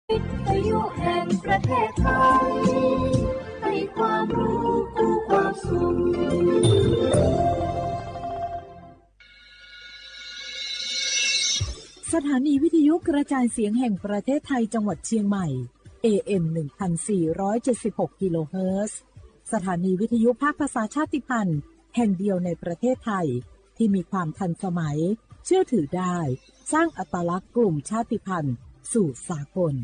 ทยุแห่งประเทศไทย ให้ความรู้คู่ความสุข สถานีวิทยุกระจายเสียงแห่งประเทศไทยจังหวัดเชียงใหม่ เอ เอ็ม หนึ่งพันสี่ร้อยเจ็ดสิบหก กิโลเฮิรตซ์ สถานีวิทยุภาคภาษาชาติพันธุ์แห่งเดียวในประเทศไทย ที่มีความทันสมัย เชื่อถือได้ สร้างอัตลักษณ์กลุ่มชาติพันธุ์สู่สากล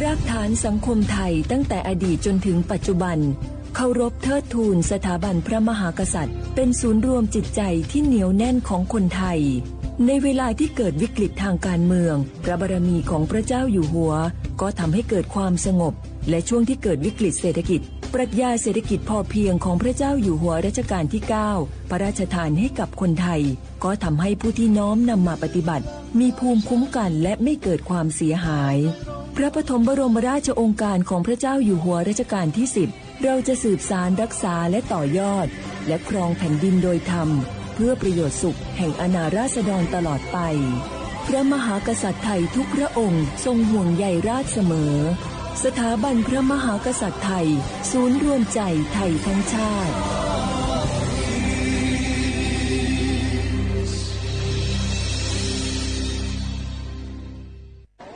รากฐานสังคมไทยตั้งแต่อดีตจนถึงปัจจุบัน เคารพเทิดทูนสถาบันพระมหากษัตริย์ เป็นศูนย์รวมจิตใจที่เหนียวแน่นของคนไทย ในเวลาที่เกิดวิกฤตทางการเมือง พระบารมีของพระเจ้าอยู่หัว ก็ทำให้เกิดความสงบ และช่วงที่เกิดวิกฤตเศรษฐกิจ ปรัชญาเศรษฐกิจพอเพียงของพระเจ้าอยู่หัวรัชกาลที่เก้า พระราชทานให้กับคนไทย ก็ทำให้ผู้ที่น้อมนำมาปฏิบัติ มีภูมิคุ้มกันและไม่เกิดความเสียหาย พระปฐมบรมราชโองการของพระเจ้าอยู่หัวรัชกาลที่สิบ เราจะสืบสานรักษาและต่อยอด และครองแผ่นดินโดยธรรม เพื่อประโยชน์สุขแห่งอาณาราษฎรตลอดไป พระมหากษัตริย์ไทยทุกพระองค์ทรงห่วงใยราษฎรเสมอ สถาบันพระมหากษัตริย์ไทย ศูนย์รวมใจไทยทั้งชาติ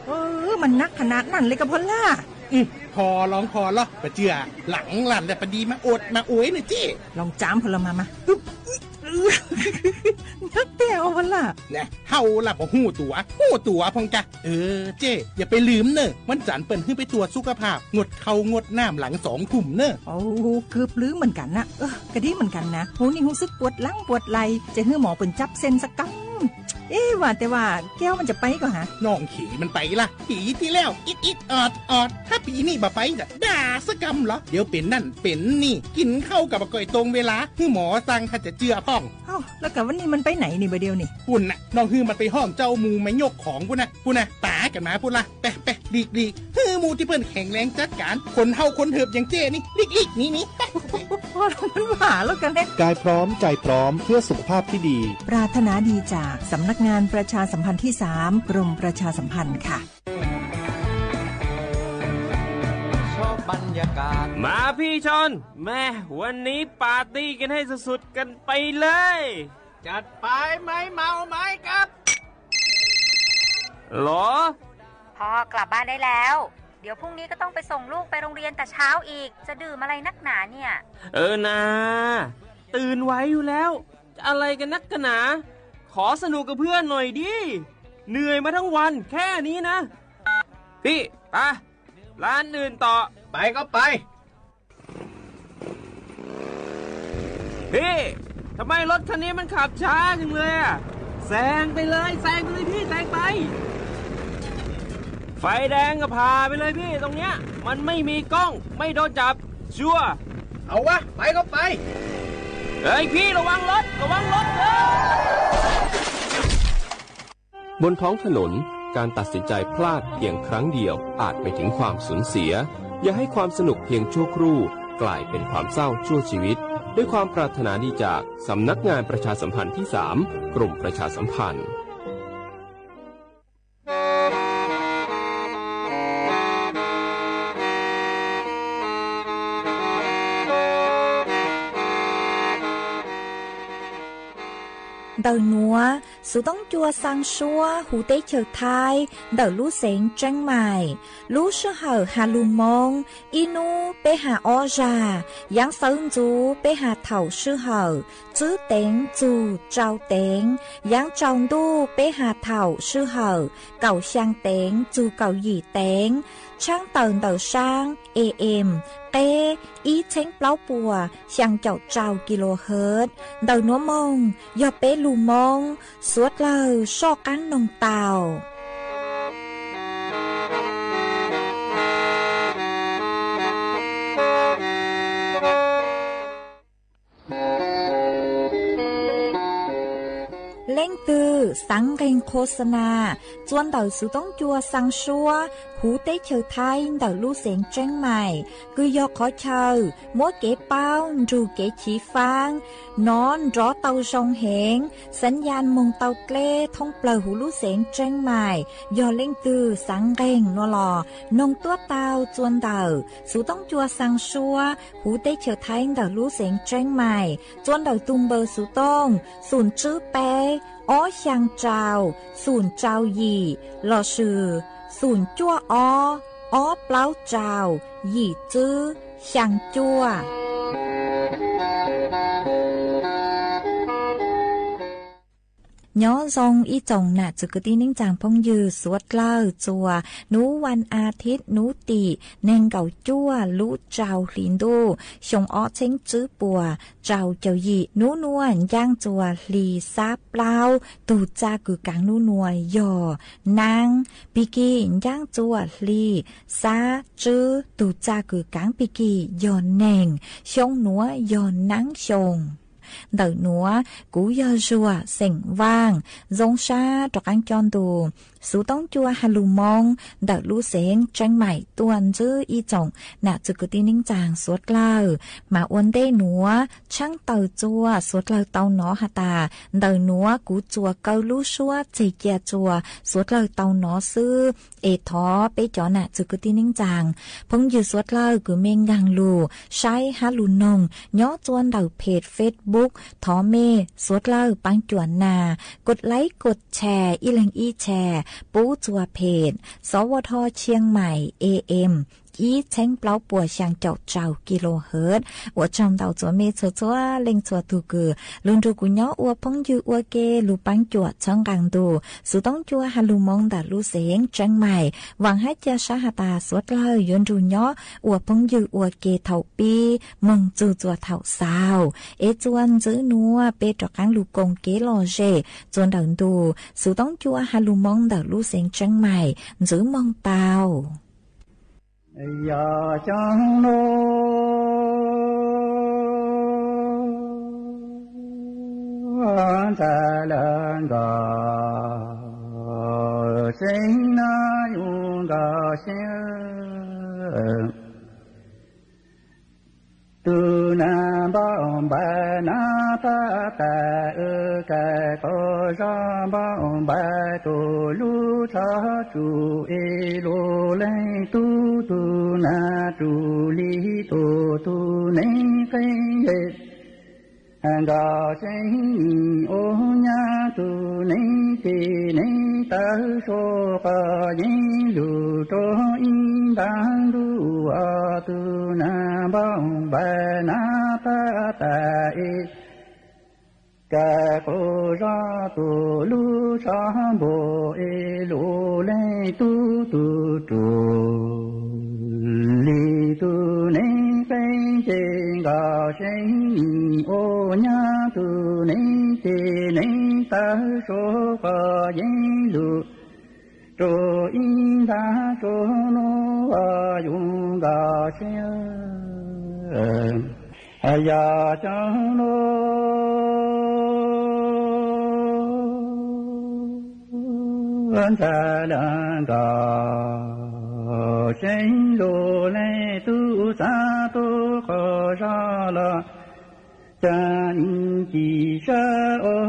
เออ มันนักขนาดนั้นเลยกะพอลล่า อืม พอลองพอลอ บ่เจื้อ หลังลั่นแล้วปะดีมาอวดมาอวยนะเจ้ ลองจามพอลล่ามา มา อึ๊บ อึ๊บ นักแท้วะพอลล่า นะ เฮาละบ่ฮู้ตั๋ว ฮู้ตั๋วพองกะ เออ เจ้ อย่าไปลืมเนอะ วันจันทร์เปิ้นหื้อไปตรวจสุขภาพ งดข้าวงดน้ำหลังสองทุ่มเนอะ โอ้ เกือบลืมเหมือนกันนะ เออ กะดีเหมือนกันนะ โห นี่รู้สึกปวดหลังปวดไหล่ จะหื้อหมอเปิ้นจับเส้นสักกำ เอ๊ะ ว่าแต่ว่าแก้วมันจะไปก่อฮะ น้องเขยมันไปละ ปีที่แล้วอิดอิดออดออด ถ้าปีนี้บ่ไปจะด่าสักกำเหรอ เดี๋ยวเป็นนั่นเป็นนี่ กินข้าวกับบ่ก่อยตรงเวลา หื้อหมอสั่งถ้าจะเจือพ่อง เอ้า แล้วกะวันนี้มันไปไหนนี่บ่าเดียวนี่ ปุ้นน่ะ น้องหื้อมันไปห้องเจ้าหมู่มายกของปุ้นน่ะ ปุ้นน่ะ ต๋ากันมาปุ้นละ ไปไปหลีกหลีก หื้อหมู่ที่เปิ้นแข็งแรงจัดการ คนเฒ่าคนเถิบอย่างเจ้นี่ หลีกหลีกหนีหนี พอลล่า มันว่าแล้วกันแน่ กายพร้อมใจพร้อมเพื่อสุขภาพที่ดี ปรารถนาดีจากสำนักงานประชาสัมพันธ์ที่สาม กรมประชาสัมพันธ์ค่ะ มาพี่ชอน แม่ วันนี้ปาร์ตี้กันให้สุดๆกันไปเลย จัดไป ไม้เมาไม้ครับ หรอ พ่อกลับบ้านได้แล้ว เดี๋ยวพรุ่งนี้ก็ต้องไปส่งลูกไปโรงเรียนแต่เช้าอีก จะดื่มอะไรนักหนาเนี่ย เออนา ตื่นไหวอยู่แล้ว จะอะไรกันนักกันหนา ขอสนุกกับเพื่อนหน่อยดิ เหนื่อยมาทั้งวันแค่นี้นะ พี่ ไป ร้านอื่นต่อ ไปก็ไป พี่ ทำไมรถคันนี้มันขับช้าจังเลยอะ แซงไปเลย แซงไปเลยพี่ แซงไป ไฟแดงก็ผ่าไปเลยพี่ ตรงเนี้ย มันไม่มีกล้อง ไม่โดนจับ ชัวร์ เอาวะ ไปก็ไป เฮ้ยพี่ ระวังรถ ระวังรถ เฮ้ย บนท้องถนน การตัดสินใจพลาดเพียงครั้งเดียวอาจไปถึงความสูญเสีย อย่าให้ความสนุกเพียงชั่วครู่กลายเป็นความเศร้าชั่วชีวิต ด้วยความปรารถนาดีจากสำนักงานประชาสัมพันธ์ที่สาม กรมประชาสัมพันธ์ Ntawm nuav, xov tooj cua xaa suab huv teb chaws Thaib ntawm lub xeev Tseeb Maim. Lub sij hawm has lug Moob, ib nub peb has ob zag, yaav sawv ntxuv peb has thaum sij hawm tswb teev txug tsau teev, yaav tsau ntuj peb has thaum sij hawm kaum xyaa teev txug kaum yim teev, tshaab tawm ntawm saab A M qeb ib txheeb plaub puas xyaa caum rau kilohertz. Ntawm nuav moog yog peb lug Moob, suav dlawg soj qaab noog tau. Leej twg xaav nqee qho xa na txuas ntawm xov tooj cua xaa suab huv teb chaws Thaib ntawm lub xeev Tseeb Maim, kws yog qhov chaw muab kev paub nrug kev chiv faab nov nrov tau zoo heev, xav yas moog tau dleb thoob plawg huv lub xeev Tseeb Maim, yog leej twg xaav nqeeg no los noog tuab taug txuas ntawm xuv toob cua xaa suab huv teb chaws Thaib ntawm lub xeev Tseeb Maim, txuas ntawm tug npawb xuv tooj xum tswb peb ob xyaa rau xum rau yim lossis xum cuaj ob ob plaub rau yim tswb xyaa cuaj. Nyob zoo ib tsoom nam txwv kwv tij neej tsaa phooj ywg suav dlawg txuas nub vas as thiv nub tim neeg nkaum cuaj lub rau hli ntuj xyoo ob txheeb tswb puas rau caum yim. Nub nuav ncaaj txuas hli xab plaub, tug txaj kws kaav nub nuav yog naab. Pig kig ncaaj txuas hli xab tswb, tug txaj kws kaav pig kig yog neeg. Xyoo nuav yog naab xyoo. Ntawm nuav kuv yog Zuag xeem Vaaj, zoo sab rov qaab coj ntu xuv toob cua has lug Moob ntawm lub xeev Tseeb Maim tuaj ntsib ib tsoom nam txwv kwv tij neej tsaa suav dlawg, mas ua ntej nuav tshaab tawm txuas suav dlawg tau nov has tas ntawm nuav kuv txuas kaw lub suab txeg cia txuas suav dlawg tau nov xwb. Es thov peb cov nam txwv kwv tij neej tsaa phooj ywg suav dlawg kws mej nkaag lug saib hab lug noog nyob txuas ntawm phem Facebook, thov mej suav dlawg paab cuam nas kod laib kod tshas ib leeg ib tshas pub txuas phem Xov Vo Dho Tshiab Maim A M ib txheeb plaub puas xyaa caum rau kilohertz. Ua tsaug ntau txuas mej txhua txhua leej txhua tug kws lug nrug kuv nyob ua phooj ywg ua ke lug paab cuam txhawb nqaa ntu xuv toob cua has lug Moob ntawm lub xeev Tseeb Maim. Vaam hab ca sab has tas suav dlawg yuav nrug nyob ua phooj ywg ua ke thaum pib moog txug txuas thaum xaus. Es txuas ntxiv nuav peb rov qaab lug koom kev lom zem txuas ntawm ntu xuv toob cua has lug Moob ntawm lub xeev Tseeb Maim ntxiv moog tau. Yog xyoo nuav ntxhais lawv nkawd seev na yuav nkawd seev. Tug nab npauj npaim nab pab tas wb kais qaug zog npauj npaim tug lub tsho tsum es lug leej tub tug nab tsum li tug tug neeb qeeb nce. Nkawd seev nim ua nyab tug neeb tes neeb taw sua qhov yeeb lug rua ib ntaag ntuj tug nab npauj npaim nab pab tas es kais qaug zog tug lub tsho npum es lug leej tub tug tsum li tug neeb qeeb nce. Nkawd seev nim ua nyab tug neeb tes neeb taw sua qhov yeeb lug rua ib ntaag ntuj nuav yuav nkawd seev. Yog xyoo nuav ntxhais lawv nkawd seev lug leej tub xaav tub qaug zog los ca nim ci sab ua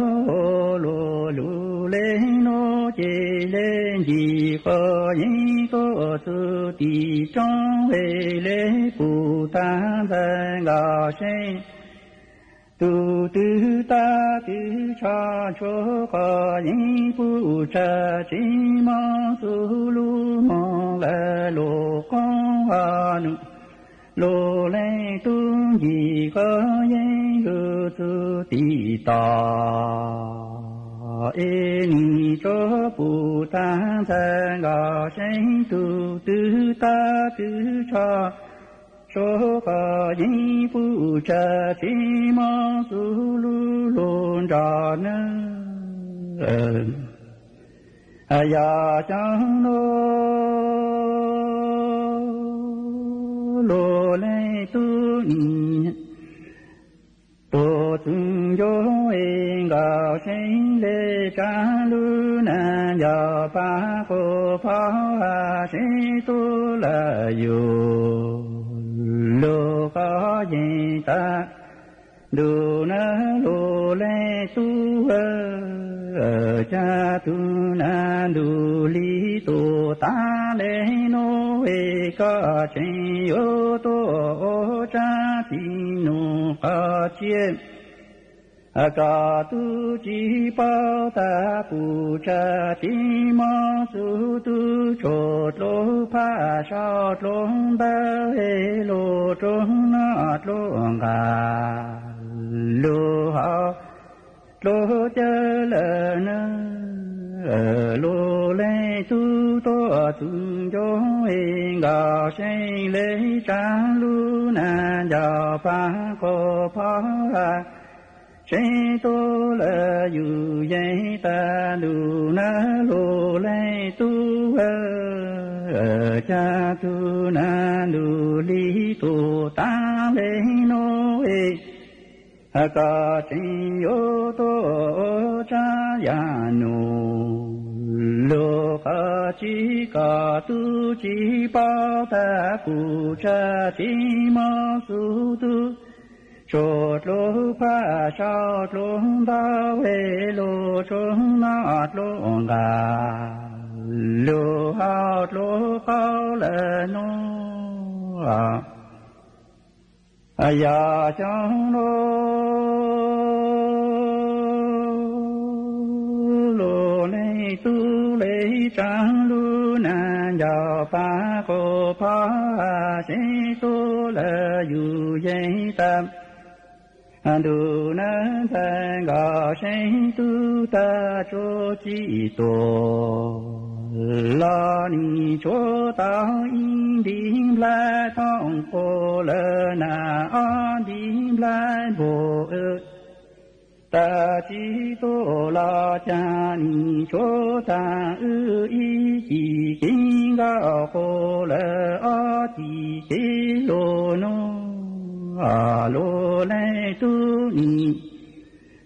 lug lug le nuav ces le ncig qhov yeeb tuaj txug tim roob es le pum tag ntxhais nkawd seev. Tug twg tag twg tsho tsua qhov yeeb puj tshaj tsev moog xub lug moog lawv lug qoob ha num lug leej tub ncig qhov yeeb lug txug tim tod es nim tsua pum tag ntxhais nkawd seev. Tug twg tag twg tsho tsua qhov yeeb puj tshaj tsev moog xub lug lug nrog nawb. Yog xyoo nuav lug leej tub nim tuaj txug ncua es nkawd seev le tsaa lug na nco pab qhov phob seb tub lawm yus lug qhov yees tag. Ntuj na lug leej tub, cas tug na ntuj li tus tav le nuav es koj tseem yuav tuaj ua tsab tsi nug qhov tsiab. Koj tub tsis paub tag puv tsab tsi mob xub tub, tsuas dluab phaj sau dluab ntawv es lug rua noj dluab nqaj, lug haus dluab cawv lawm na. Lug leej tub tuaj txug ncua es nkaus seeb le tsab lug na, nco pab qhov phob seb tub lawm yus yees tag. Ntuj na lug leej tub, cas tug na ntuj li tus tav le nuav es koj tseem yuav tuaj ua tsab yam nug lug qhov tsiab. Koj tub tsis paub tag puv tsab tsi mob xub tub, tsuas dluab phaj sau dluab ntawv es lug rua noj dluab nqaj, lug haus dluab qaub lawm nuav. Yog xyoo nuav lug leej tub le tsab lug na, nco pab qhov phob seb tub lawm yus yees tag. Ntuj na ntxhais nkaus seeb tub tag tsuas tsim tuam los nim tshuav tau ib ntiv nplhaib tooj quas lawm na, ob ntiv nplhaib npua wb tag tsis tuaj los cas nim tshuav tag wb ib cim kev nkauj quas lawm ob cim kev lug nuav. Lug leej tub nim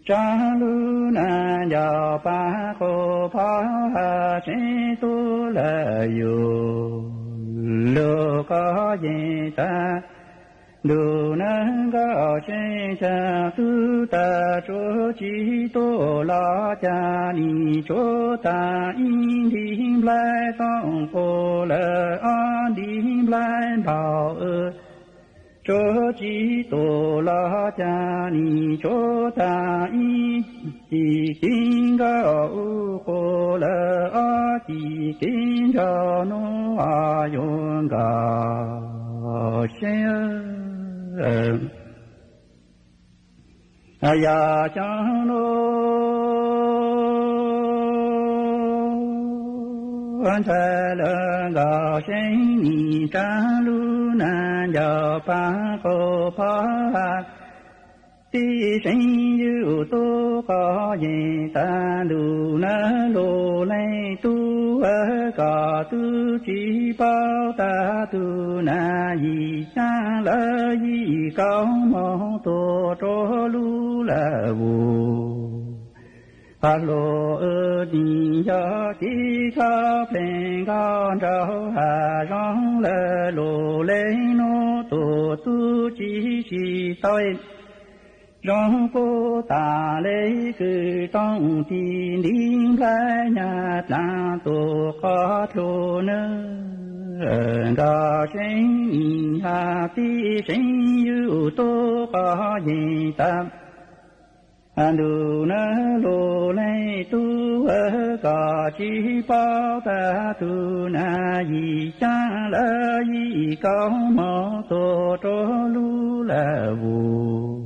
tsab lug na, nco pab qhov phob seb tub lawm yus lug qhov yees tag. Ntuj na nkaus seeb cas tub tag tsuas tsis tuaj los cas nim tshuav tag ib ntiv nplhaib tooj quas lawm ob ntiv nplhaib npua wb tsuas tsis tuaj los cas nim tshuav tag ib cim kev nkauj wb quas lawm ob cim kev nraug nuav yuav nkaus seeb. Yog xyoo nuav ntxhais lawv nkaus seeb nim tsab lug na, nco pab qhov phob tib seeb yug tub qhov yees tag. Ntuj na lug leej tub, koj tub tsis paub tag tug na yim xyaa lawm yim kaum moos tuaj rua lub lawm vus. Paj hluas wb nim yog kev kho plees nkauj nraug hav zoov lawm, lug leej nuav tus tub tsis tsim tau zoo puv tas le kws tooj ti ntiv nplhaib nyaj dlaag tuaj qhov tlug na. Nkaus seeb nim has tib seeb yug tub qhov yees tag. Ntuj na lug leej tub, koj tsis paub tag tug na yim xyaa lawm yim kaum moos tuaj rua lub lawm vus.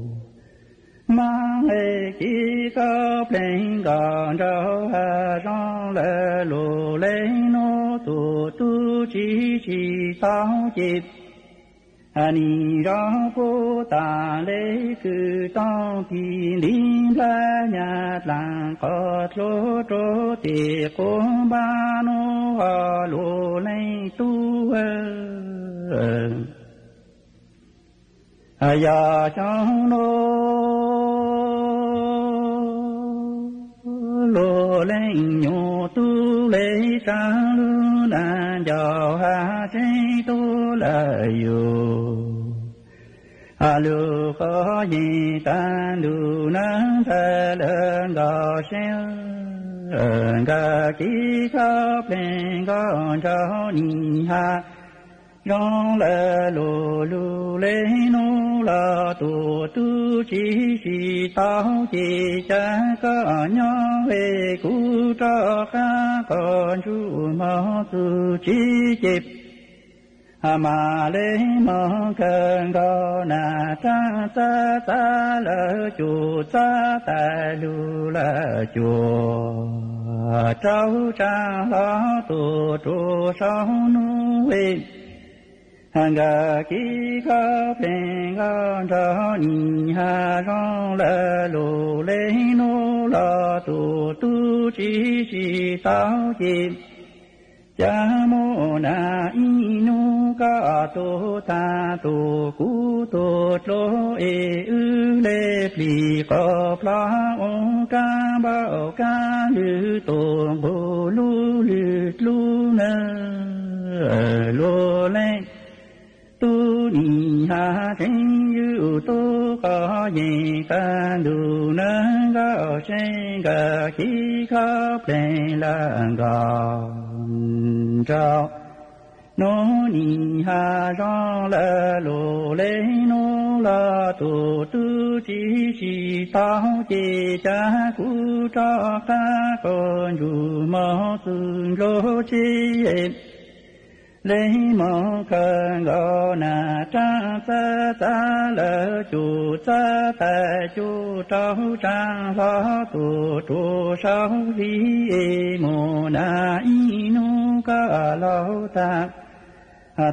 Maam le kev kho plees nkauj nraug hav zoov lawm, lug leej nuav tus tub tsis tsim tau ces nim zoo puv tas le kws tooj ti ntiv nplhaib nyaj dlaag qhov tlug rua tej quas npab nuav. Lug leej tub, yog xyoo nuav lug leej nyuam tub Tsaab lug naj ncaus hab tseeb tub lawm yug, lug qhov yeej taag ntug naj ntag lawm nkaus seeb, nkag kib kab pleeg nkaus nraug nim hab zoo lawm lug lug le nub los tus tub tsi sim tau ces ca koj nyob es kuv rov qab qhov ntsuj moog txug tsi ces mas le moog kawg nkaus naj raab txab txab lawm cus txab tais lug lawm cus rau tsaab hlo tus rua sau nub es nkag kib kab pleeg nkaus nraug nim hab zoo lawm lug le nub los tus tub tsi sim tau ces ca muaj naj ib nub koj tug taag tus kuv tug dlua es wb le plig qhov plhu ua kaab npauj kaab lwg tus nqug lub lwg dlub nawb. Lug le tub nim hab tseeb yug tub qhov yeej taag ntug naj nkaus seeb nkag kib kab pleeg lawm nkaus nraug nub nim hab zoo lawm lug le nub los tus tub tsi sim tau ces ca kuv rov qab qhov ntsuj moog txug nraug tsi le moog kawg nkaus naj raab txab txab lawm cus txab tais cus rau tsaab hlo tus rua sau hli es muaj naj ib nub koj laug taag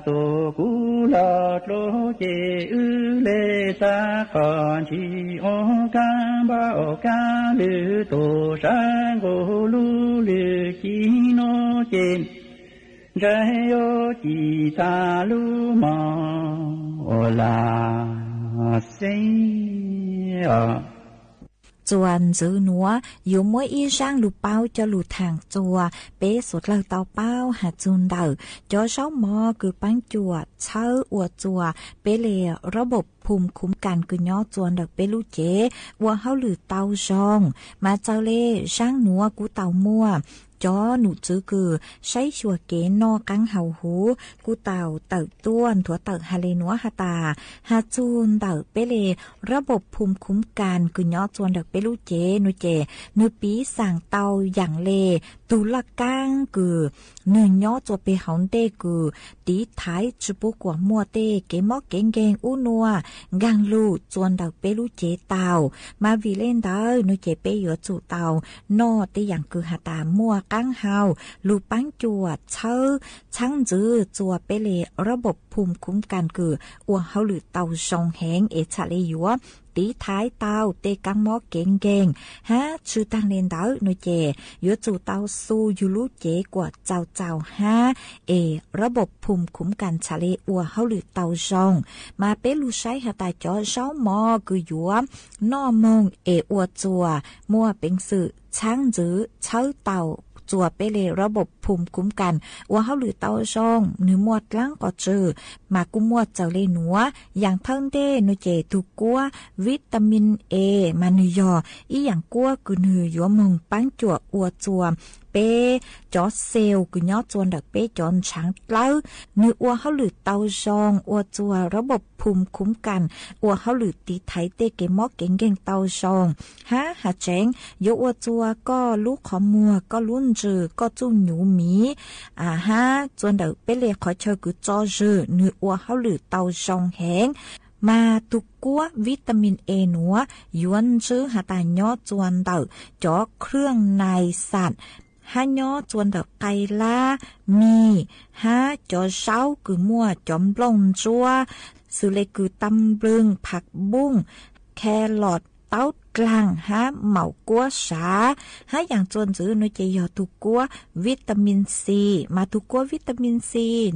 tus kuv laug dlua ces wb le xav qhov ntsis ua kaab npauj kaab lwg tus sab nqug lub lwg ci nub ces ntshai yuav ci taag lub moog ua laj xeeb. Txuas ntxiv nuav yuav muab ib zaab lug paub coj lug thaam txug peb suav dlawg tau paub has txug ntawm cov zaub mov kws paab cuam txhawb ua txuas peb le rab npaum phum khuv kas kws nyob txuas ntawm peb lub cev ua hauj lwm tau zoo. Mas txawm le zaab nuav kuj tau muaj cov num tswv kws saib xyuas kev noj qaab hau huv kuj tau tawm tuaj nthuav tawm has le nuav has tas, has txug ntawm peb le rab npaum phum khuv kas kws nyob txuas ntawm peb lub cev nuav ces nwg piv xaam tau yaam le tug laj kaab kws nwg nyob txuas peg hauv ntej kws tiv thaiv tsi pub kuas muaj tej kev mob kev nkeeg ub nuav nkaag lug txuas ntawm peb lub cev tau. Mas vim le ntawd nuav ces peb yuav tsum tau noj tej yaam kws has tas muaj qaab hau lug paab cuam txhawb txhaab ntxwv txuas peb le rab npaum phum khuv kas kws ua hauj lwm tau zoo heev es txhaj le yuav tiv thaiv tau tej kaab mob kev nkeeg. Hab tsi taag le ntawd nuav ces yuav tsum tau xu yug lub cev kuas txaus txaus hab es rab npaum phum khuv kas txhaj le ua hauj lwm tau zoo. Mas peb lug saib has tas cov zaub mov kws yuav noj moog es ua txuas muaj peev xwm txhaab ntxwv txhawb tau txuas peb le rab npaum phum khuv kas ua hauj lwm tau zoo, nwg muaj dlaab qhov tswv mas kuj muaj txawm le nuav. Yaam thawj ntej nuav ces tug kuab vitamin A mas nwg yog ib yaam kuab kws nwg yuav moog paab cuam ua txuas peb cov cell kws nyob txuas ntawm peb cov ntshaav dlawb, nwg ua hauj lwm tau zoo ua txuas rab npaum phum khuv kas ua hauj lwm tiv thaiv tej kev mob kev nkeeg tau zoo. Hab has tseeb yuav ua txuas koj lub qhov muag, koj lub ntsws, koj txuj nyuv miv, hab txuas ntawm peb le qhov chaw kws tso zwm nwg ua hauj lwm tau zoo heev. Mas tug kuab vitamin A nuav yuav ntswb has tas nyob txuas ntawm cov khwj nais xam, hab nyob txuas ntawm qai lab, mis, hab cov zaub kws muaj cov nplooj ntsuab xws le kws tam nplwg, pham npooj, carrot, taub dlaag hab maum kuab sav. Hab yaam txuas ntxwv nuav ces yog tug kuab vitamin C, mas tug kuab vitamin C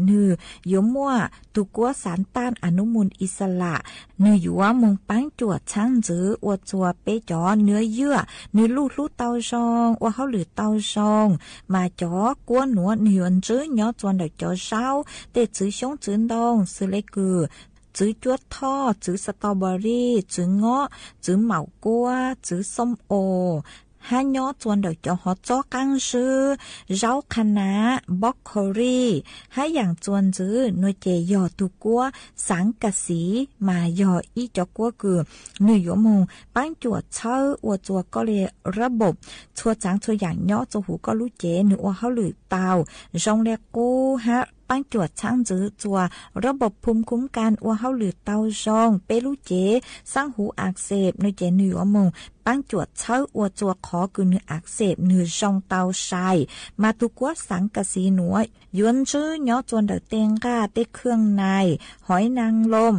nwg yuav muaj tug kuab xaav taaj a nub moog ixalam, nwg yuav moog paab cuam txhaab ntxwv ua txuas peb cov nuav ywaj, nwg luj hlub tau zoo, ua hauj lwm tau zoo. Mas cov kuab nuav nwg yuav ntswb nyob txuas ntawm cov zaub, tej txwv xyoob txwv ntoo xws le kws txwv cuab thoj, txwv strawberry, txwv ngob, txwv maum kuab, txwv xoob os, hab nyob txuas ntawm cov hov txob qaab zib, zaub qha nav, broccoli. Hab yaam txuas ntxwv nuav ces yog tug kuab xaav kas xiv, mas yog ib cov kuab kws nwg yuav moog paab cuam txhawb ua txuas koj le rab npaum txhua txhaav txhua yaam nyob txuas huv koj lub cev, nwg ua hauj lwm tau zoo le qub hab paab cuam txhaab ntxwv txuas rab npaum phum khuv kas ua hauj lwm tau zoo. Peb lub cev xaab huv ak xeem nuav ces nwg yuav moog paab cuam txhawb ua txuas qhov kws nwg ak xeem nwg zoo tau sai. Mas tug kuab xaav kas xiv nuav yuav ntswb nyob txuas ntawm tej nqaj tej khaj nais, hov ib naag loo,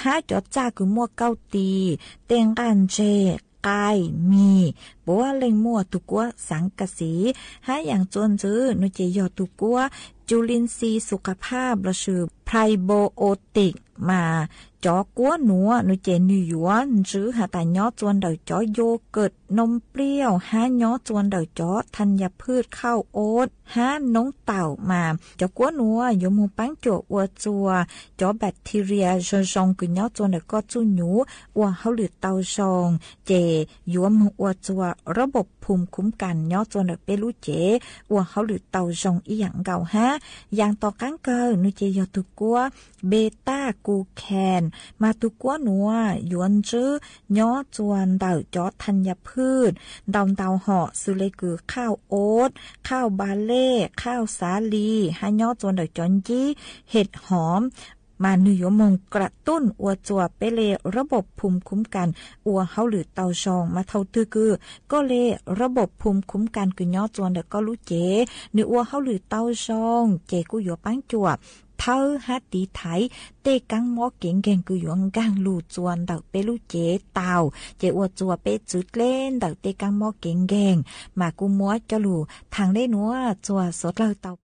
hab cov txaj kws muaj kauj tis, tej nqaj ntseg, qai, mis, puav leej muaj tug kuab xaav kas xiv. Hab yaam txuas ntxwv nuav ces yog tug kuab cu lin xi xu kha phaj lossis prai npo o tic. Mas cov kuab nuav nuav ces nwg yuav ntswb has tas nyob txuas ntawm cov yogurt, noo pliaj hab nyob txuas ntawm cov thaj nyas phwj, khauj ob hab noob taum. Mas cov kuab nuav yuav moog paab cuam ua txuas cov bacteria zoo zoo kws nyob txuas ntawm koj txuj nyuv ua hauj lwm tau zoo, ces yuav moog ua txuas rab npaum phum khuv kas nyob txuas ntawm peb lub cev ua hauj lwm tau zoo ib yaam nkaus hab. Yaam tom qaab kawg nuav ces yog tug kuab npe taj ku khees. Mas tug kuab nuav yuav ntswb nyob txuas ntawm cov thaj nyas phwj ntau ntau hom xws le kws khauj ob, khauj npa lej, khauj xav li, hab nyob txuas ntawm cov ncib, hej hom. Mas nwg yuav moog kra tuj ua txuas peb le rab npaum phum khuv kas ua hauj lwm tau zoo. Mas thaus twg kws koj le rab npaum phum khuv kas kws nyob txuas ntawm koj lub cev nwg ua hauj lwm tau zoo, ces kuj yuav paab cuam thawb hab tiv thaiv tej kaab mob kev nkeeg kws yuav nkaag lug txuas ntawm peb lub cev tau, ces ua txuas peb txwv dleb ntawm tej kaab mob kev nkeeg. Mas kuj muab coj lug thaam le nuav txuas suav dlawg tau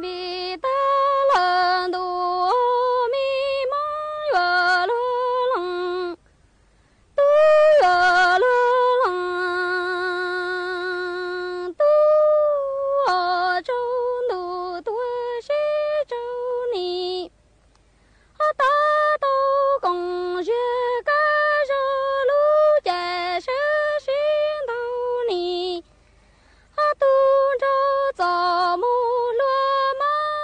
Vim tag los ntuj, me Hmoob yuav luag lees, tub yuav luag lees, tub tsaus ntuj tuag sib tsaus ni. Ho tab tau koom ziag kab zog lub caij sab sib ntaug ni. Ho tub nrog txom mus hlua mab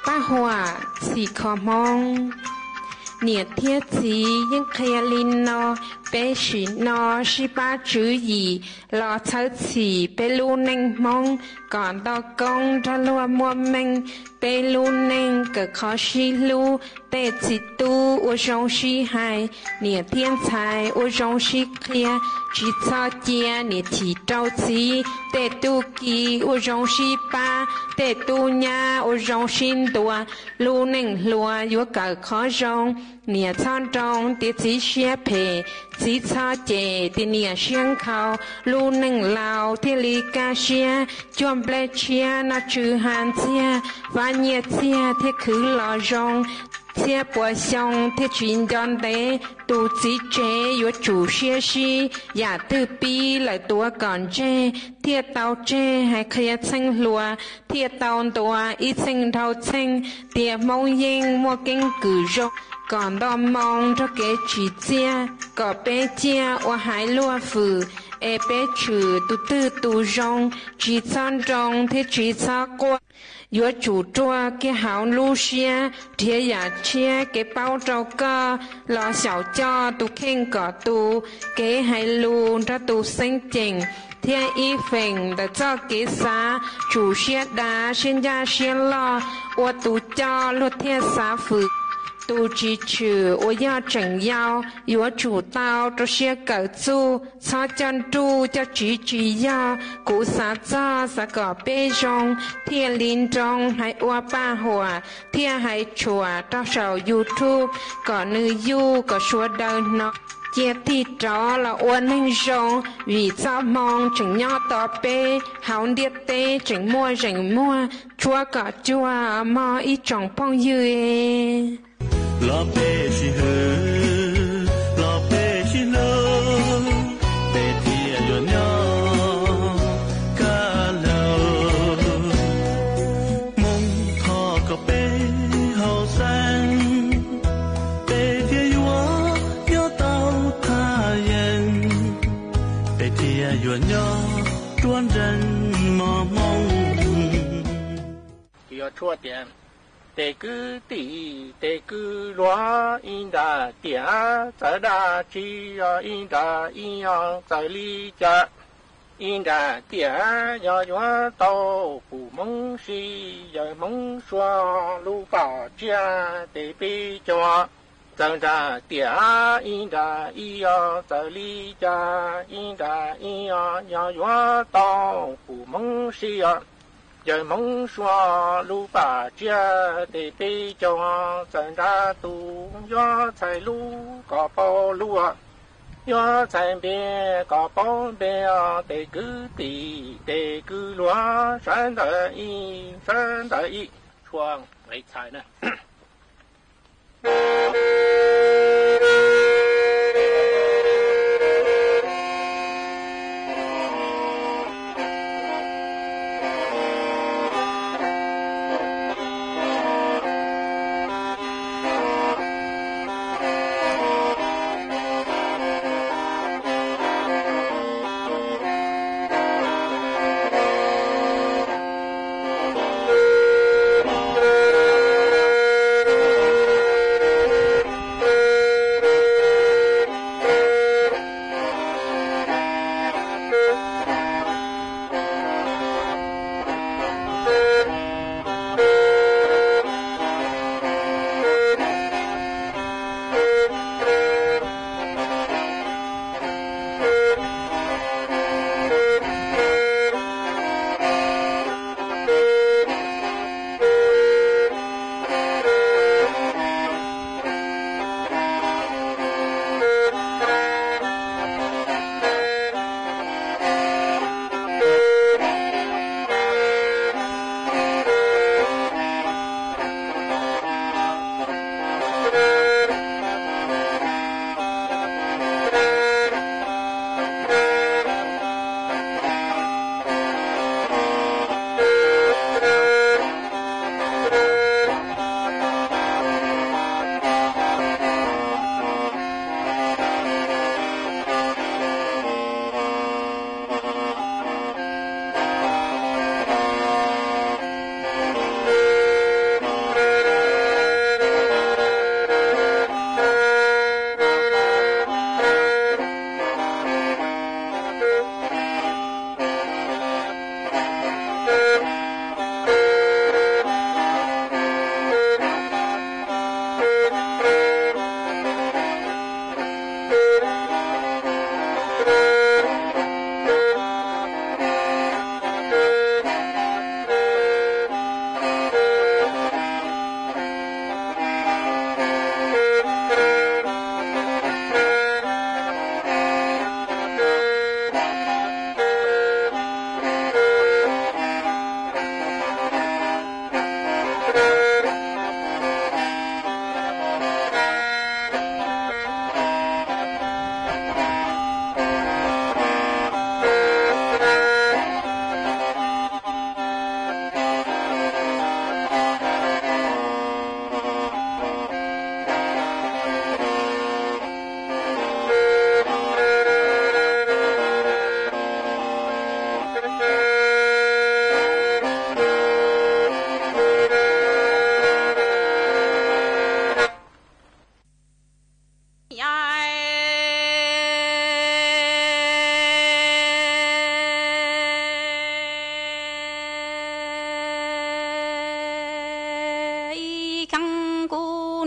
Paj huam txhim kho Hmoob. Niam thiab txiv yeej qhia li no, peb sim no sib pab tswv yim los txhawb txhim peb lub neej Hmoob kom nto koob nrog luag muaj meej. Peb lub neej kawm qhov sib hlub, tej txiv tub ua zoo sib hais, niam thiab ntxhais ua zoo sib qhia, tsis txhob cia niam chim rau txiv. Tej tub ki ua zoo sib pab, tej tub nyab ua zoo sib ntuas. Lub neej hluas yuav kawm qhov zoo, niam txhob nroo tias txiv siab phem, txiv txhob cem tias niam siab nkhaus. Lub neej laus thiaj li kaj siab, cuaj nplej tshiab noj tsw ha ntxiag, fab nyiaj txiag thiaj khwv los zoo. Txhiab puas xyoo thiaj tsis nco ntev, tus txiv tsev yuav tsum siab sib, yam twg pib lawm tuav kom ntseg, thiaj tau tseg hais qhia txheej hluas, thiaj tau ntuas ib txheej dhau txheej, tias Hmoob yeej muaj keeb kwm zoo, kom nto moo nrog kev tsim txiaj, kom peb ciaj ua haiv luag fwm, es peb tshwm tus twg tus zoo, tsis txhob nroo thiab tsis txhob quaj. Yuav tsum ruaj kiag hauv lub siab, nrhiav yam tshiab kev paub rau koj, los xyaum coj tus kheej kom tu, kev hais lus nrog tus xeeb ceem, thiab ib feem ntawm txoj kev xav, tsum siab dav siab ncaj siab loj, ua tus coj luag thiaj xav fwm. Tus tsis tshwm uas yog tseem yau, yuav tsum tau rau siab kawm txuj, txhob coj nruj coj tsiv tsis yog. Kuv xav txog xav kom peb zoo, thiaj li nroo hais ua paj huam, thiaj hais tshuam rau saum YouTube, kom nws yuj kom sawv daws hnov. Cia tig rov los ua neeg zoo, vim txoj hmoo tseem nyob tos peb, hauv ntiaj teb tseem muaj zeem muag, tshuab kom cuag mog ib tsoom phooj ywg. Los peb sib hwm, los peb sib hlub, peb thiaj yuav nyob kaj laug. Hmoob thov kom peb haum xeeb, peb thiaj yuav nyob tau thaj yeeb, peb thiaj yuav nyob ruaj nrees mog Hmoob. Yog tshuaj tias, tes kwv tij tes kwv luag, ib nra tiam txawv dab tsi os, ib nra ib os txawv li cas. Ib nra tiam yog yuav tau pum Hmoob si, yawg Hmoob suav lub pam tsiab tes peb caug txawv nra tiam, ib nra ib os txawv li cas. Ib nra ib os yog yuav tau pum Hmoob si os, yawg Hmoob suav lub pam tsiab tes peb caug txawv nra tus, yuav txhais lub kom paub lub, yuav txhais npe kom paub npe os, tes kwv tij tes kwv luag, sawv ntawd ib, sawv ntawd ib. Tshuaj nqe txhais na.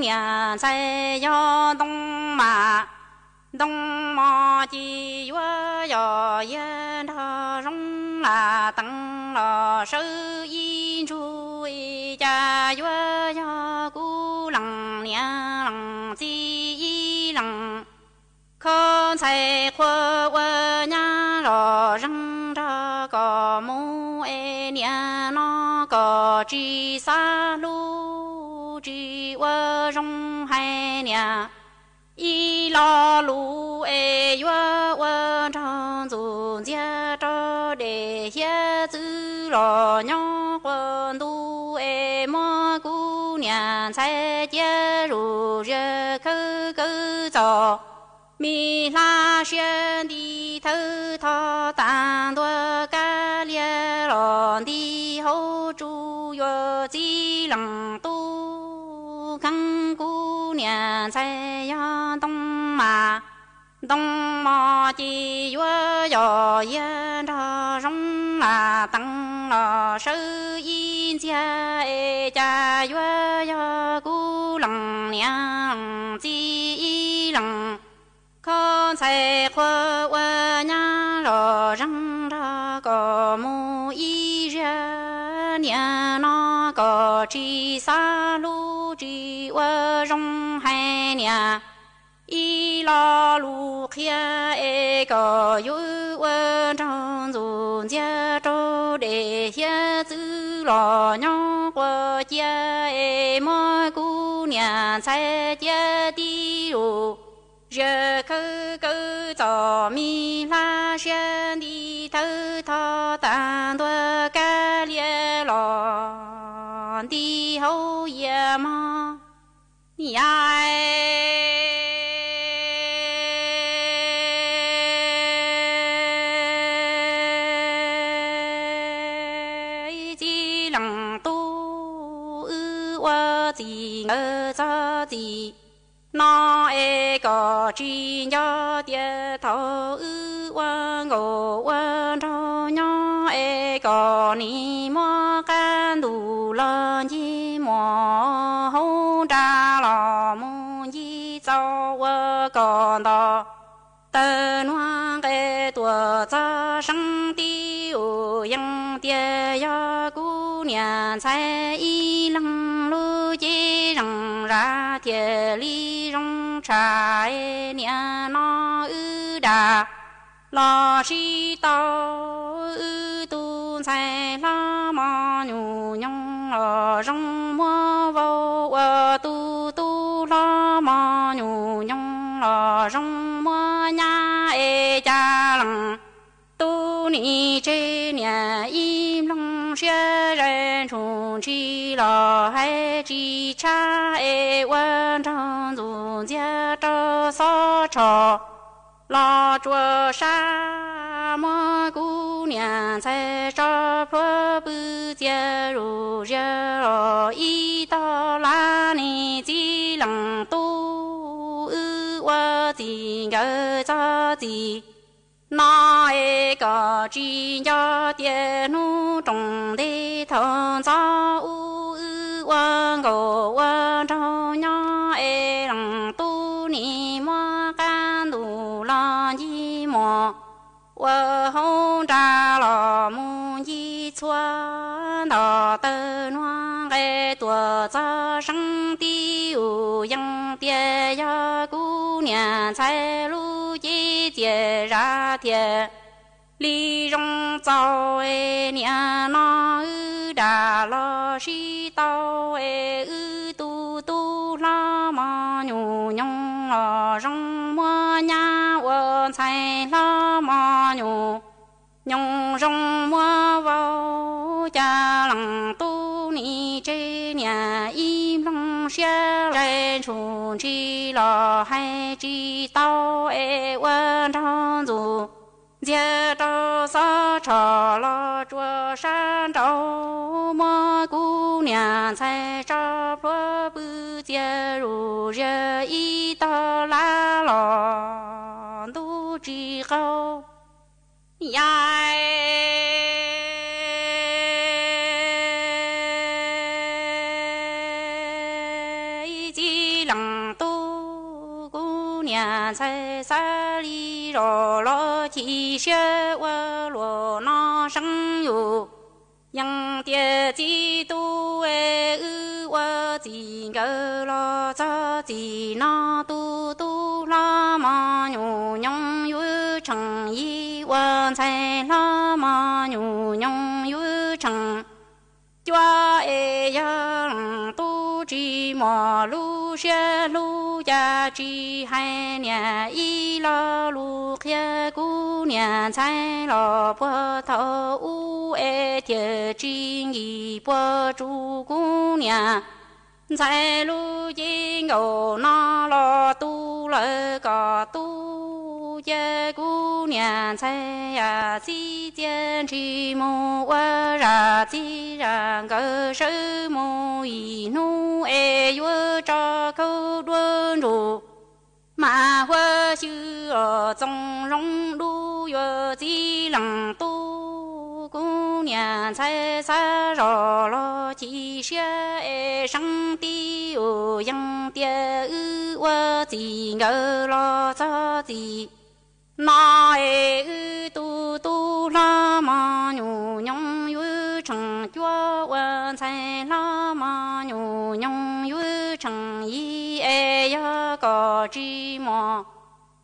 niam ntxhais yog ntoo mas, ntoo mos ces yuav yog yias nrog zoo lam teev los sawv ib ntsug, cas yuav yog kuv lees niam lees txiv ib lees. Kho ntxhais qhua ua nyab los zeeg nrog kom mus es niam no kom tsis xav hlub tsis ua zoo hais niam. Ib lo lus es yuav ua nraug ntxuj ntxiag rau dej hiav txwv los nyob quas ntuj es muab kuv niam ntxhais cia zuj zus khawb kawg txom mi hlab siab nti thawb tho tas ntua kab liag los nti hauv tsuj yuav txiv leej tub kheev kuv niam ntxhais yog ntoo mas, ntoo mos ces yuav yog yias nrog zoo lam teev los sawv ib ntxiag es cas yuav yog kuv lees niam lees txiv ib lees. Kho ntxhais qhua ua nyab los zeeg nrog kom mus ib zaug, niam no kom tsis xav hlub tsis ua zoo hais niam. Ib lo lus qhia es kom yuav ua nraug ntxuj ntxiag rau dej hiav txwv los nyob quas cia es muab kuv niam ntxhais cia tib zuj zus khawb kawg txom mi hlab siab nti thawb tho tas ntua kab liag los nti hauv yias mog. Yam txiv leej tub wb ua txij nkawm txog txij no es kom tsis nco tias thaum wb ua nkauj ua nraug nyob es kom nim muab qab ntuj los ncig muag hauv nra los mus ncig txaus ua kom nto tawg nuag nqe tuaj txog seeb tib ua yees tias yog kuv niam ntxhais ib leeg lub cev zeej zam thiaj li zoo tshaj niam no wb dag los sib tau wb tus ntxhais hlob mos nyuj nyoos los zoo muab vau ua tus tub hlob mos nyuj nyoos los zoo muab nyab es cas leej tub nim tseg niam ib nploog siab zais ntshum ntshis los hais tsis tshab es ua nraug ntxuj ntxiag rau xob tsho los tsuas sab muab kuv niam ntxhais tso plhuav pw txias zuj zus los ib tog lab nim txiv leej tub wb ua txij nkawm txog txij no es kom tsis nco tias hnub roos ntev thaum ntxov ub wb ua nkauj ua nraug nyob es leej tub nim muab qab ntuj los ncig muag ua hauv nra los mus ncig txhua nto tawg nuag nqe tuaj txog seeb tib ua yees tias yog kuv niam ntxhais lub cev txias zam thiaj li zoo txaus niam no wb dag los sib tau es wb tus tub hlob mos nyuj nyoos los zoo muab nyab ua ntxhais hlob mos nyuj nyoos zoo muab vau cas leej tub nim tseg niam ib nploog siab zais ntshum ntshis los hais tsis tau es ua nraug ntxuj ntxiag rau xob tsho los tsuas sab nraud muab kuv niam ntxhais tso plhuav pw txias zuj zus ib tog lab los ntub tsis qaug. Yam leej tub, kuv niam ntxhais xav li zos los chim siab ua luaj no seeb yus. Yeej tias txiv tub es wb ua txij nkawm los txog txij no, tus tub hlob mos nyuj nyoos yuav tsheej yim, ua ntxhais hlob mos nyuj nyoos yuav tsheej cuaj es yog leej tub tsis muaj lub siab hlub cas tsis hais niam ib lo lus qhia kuv niam ntxhais los puag thaum ub es thiaj tsis nkim puas tsuj kuv niam ntxhais lub cev nkaus no los tu lawm kom tub. Cia kuv niam ntxhais yam xib txia ntshis mus ua zam txij zam nkawm sawv mus ib hnub es yuav tso khaub duab ntsuj mas huab xyw os, txoos zoo dub yuav txiv leej tub. Kuv niam ntxhais xav zos los chim siab es seeb tib ua, yeej tias wb ua txij nkawm los txog txij no es wb tus tub hlob mos nyuj nyoos yuav tsheej cuaj, ua ntxhais hlob mos nyuj nyoos yuav tsheej yim es yog kom tsis muaj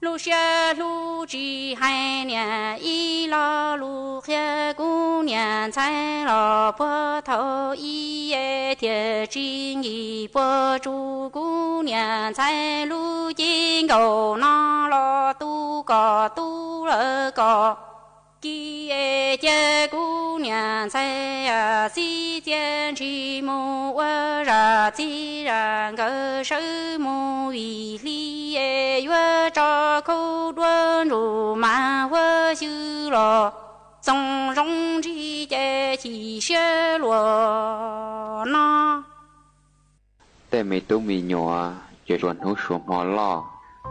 lub siab hlub tsis hais niam ib lo lus qhia kuv niam ntxhais los puag thaum ub es thiaj tsis nkim puas tsuj kuv niam ntxhais lub cev nkaus no los tu kom tub lawm kom kis es cia kuv niam ntxhais yam xib txia ntshis mus ua zam txij zam nkawm sawv mus ib hlis es yuav tso khaub duab ntsuj mas huab xyw los txoos zoo ntsig ces chim siab luaj no. Tej me tub me nyuam ces suav hnub suav hmo loj,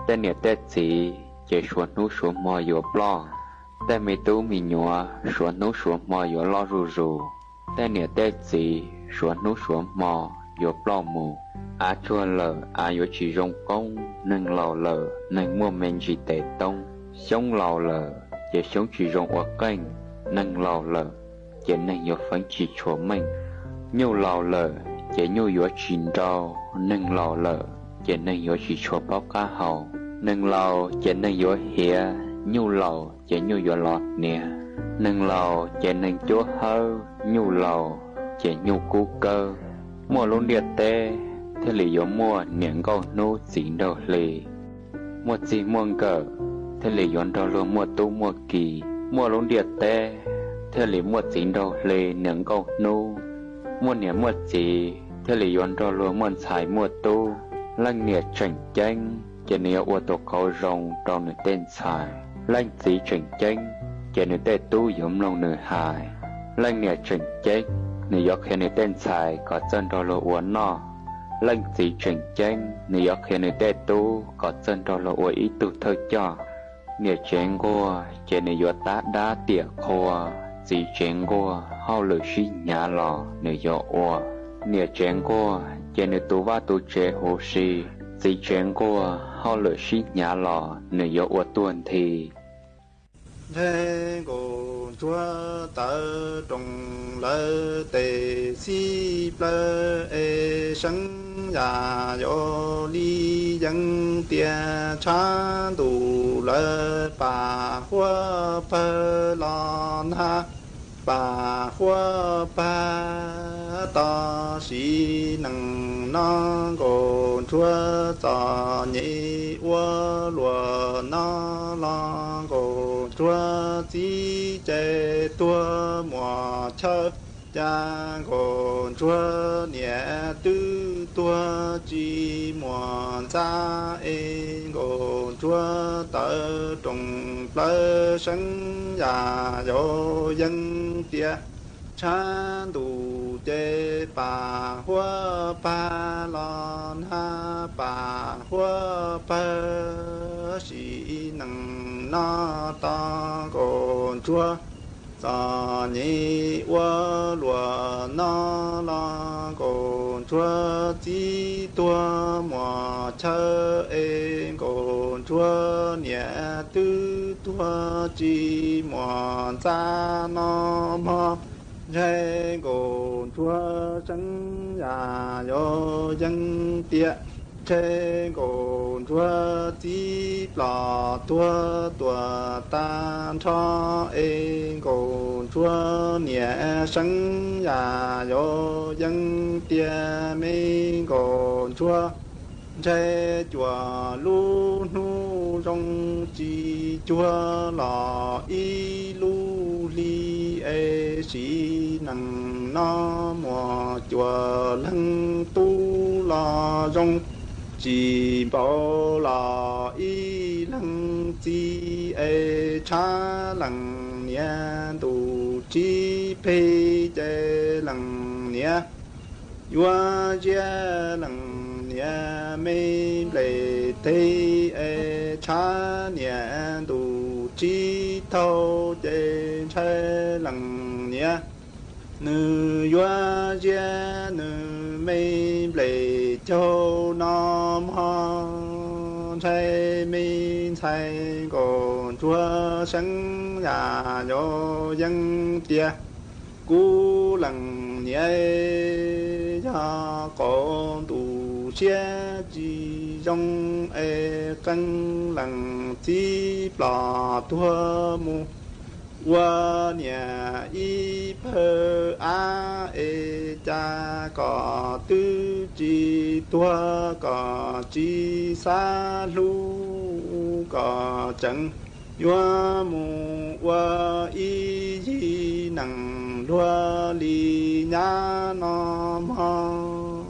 tej niam tej txiv ces suav hnub suav hmo yuav ploj. Tej me tub me nyuam suav hnub suav hmo yuav loj zuj zus, tej niam tej txiv suav hnub suav hmo yuav ploj mus. Av tsuag lawm av yuav tsis zoo koob, neeg laus lawm neeg muaj me ntsis tes toob. Xyoob laus lawm ces xyoob tsis zoo ua qeej, neeg laus lawm ces neeg yuav feeb tsis tshua meej. Nyuj laus lawm ces nyuj yuav tsis nrau, neeg laus lawm ces neeg yuav tsis tshua paub qab hau. Neeg laus ces neeg yuav hiav, nyuj laus ces nyuj yuav los hniav. Neeg laus ces neeg cuab hawb, nyuj laus ces nyuj kub kawb. Muaj lub ntiaj teb thiaj li yuav muaj niam nkauj hnub txiv nraug hli. Muaj txij muaj nkawm thiaj li yuav nrog luag muaj tub muaj ki. Muaj lub ntiaj teb thiaj li muaj txiv nraug hli niam nkauj hnub. Muaj niam muaj txiv thiaj li yuav nrog luag muaj ntxhais muaj tub. Leej niam tseem ceeb ces nws yuav ua tus qauv zoo rau nws tej ntxhais. Leej txiv tseem ceeb ces nws tej tub yuav mloog nws hais. Leej niam tseem ceeb, nws yuav qhia nws tej ntxhais kom txawj nrog luag ua noj. Leej txiv tseem ceeb, nws yuav qhia nws tej tub kom txawj nrog luag ua ib tug thawj coj. Niam tsev nquag ces nws yuav tab dab tiam qhua, txiv tsev nquag hauj lwm sib hnyav los nws yuav ua. Niam tsev nquag ces nws tu vaj tu tsev huv si, txiv tsev nquag hauj lwm sib hnyav los nws yuav ua tuag nthi. Ntshe nkauj ntsuag tawv roos lawv tes xib plawv es seeb yam yuav li yeeb tiag, tshav ntuj lawv pam huab pawg los nag pam huab pawg. Tab sis neej no nkauj ntsuag txom nyem ua luaj no los nkauj ntsuag txiv ces tuag muaj chaw, cas nkauj ntsuag niam twb tuag tsis muaj ntxa, es nkauj ntsuag tawv roos plawv seeb yam yuav yeeb tiag, tshav ntuj ces pam huab pawg los nag pam huab pawg. Sim neej no tos nkauj ntsuag txom nyem ua luaj no los nkauj ntsuag txiv tuag muaj chaw es nkauj ntsuag niam twb tuag tsis muaj ntxa no mog. Ntshe nkauj ntsuag seeb yam yuav yeej tiag, ntshe nkauj ntsuag txiv ploj tuag tuaj tag nrho es nkauj ntsuag niam seeb yam yuav yeej tiag me nkauj ntsuag. Ntshe cuaj lub hnub zoo tsis cuag los ib lub hli es sim neej no muaj cuaj leeg tub los zoo tsis npaum los ib leeg txiv es tshav leej niam ntuj tsib peg ces leej niam yuav ziab leej niam me nplej teg es tshav niam ntuj tsib taug ces ntshai leej niam nws yuav ziab nws me nplej caug no mog. Ntshai me ntxhais nkauj ntsuag seeb yam yuav yeej tiag, kuv leej niam yog qaum ntuj siab tsis zoo es qee leej txiv ploj tuag mus ua niam ib pawg av es cas koj twb tsis tuag koj tsis xav hlub koj tseem yuav mus ua ib yig neeg luag li nyab no mog.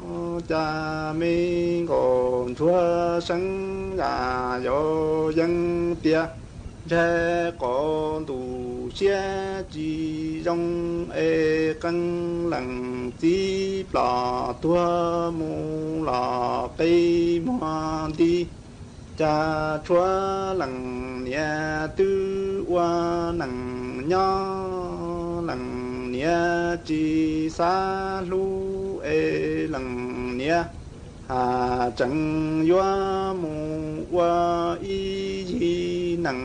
Cas me nkauj ntsuag seeb yam yuav yeej tiag, ntshai qaum ntuj siab tsis zoo es qee leej txiv ploj tuag mus los qe muag nti. Cas tshuav leej niam twb ua neej nyob, leej niam tsis xav hlub es leej niam has tseem yuav mus ua ib yig neeg